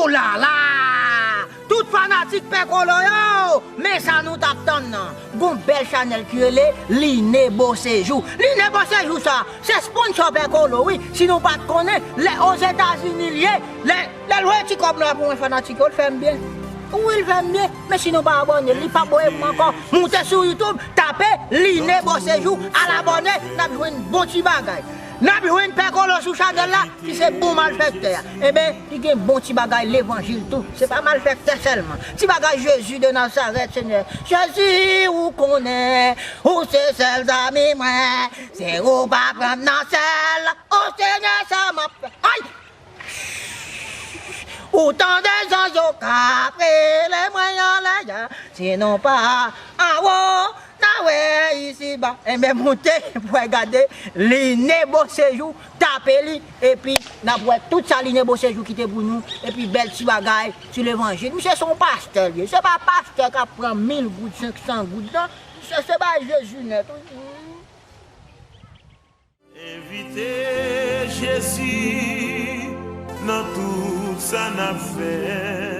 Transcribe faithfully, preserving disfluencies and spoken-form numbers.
Olala! Tout fanatik Pè Kolo yo, men sa nou t ap tann nan. Gon bèl chanèl ki rele Line Beauséjour. Line Beauséjour sa, se sponsò Pè Kolo wi. Si nou pa t konnen, lè Ozetazini l ye, lè, lè l voye ti kòb la pou mwen fanatik yo, l fè m byen. Wi, l fè m byen. Men si nou pa abòne, li p ap voye m ankò. Moute sou YouTube, tape Line Beauséjour, al abòne, n ap jwenn bon ti bagay. N ap jwenn Pè Kolo sou chanèl la, ki se bon malfèktè a. Enben, li gen bon ti bagay levanjil tou. Se pa malfèktè sèlman. Ti bagay Jezi de Nazarèt, Senyè. Jezi, ou konnen, ou se sèl zanmi mwen. Se ou pa pran m nan sèl. O Senyè, sa m ap fè. Ay! Ou tande zanj yo k ap rele mwen anlè a. Sinon pa anwo, n a wè isiba. Enben, moute pou w gade Line Beauséjour, tape li, epi n ap wè tout sa Line Beauséjour kite pou nou, epi bèl ti bagay sou levanjil. Misye se yon pastè, li ye. Se pa pastè k ap pran mil goud, senk san goud, non. Misye se bay Jezi nèt, wi. Envite Jezi nan tout sa n ap fè.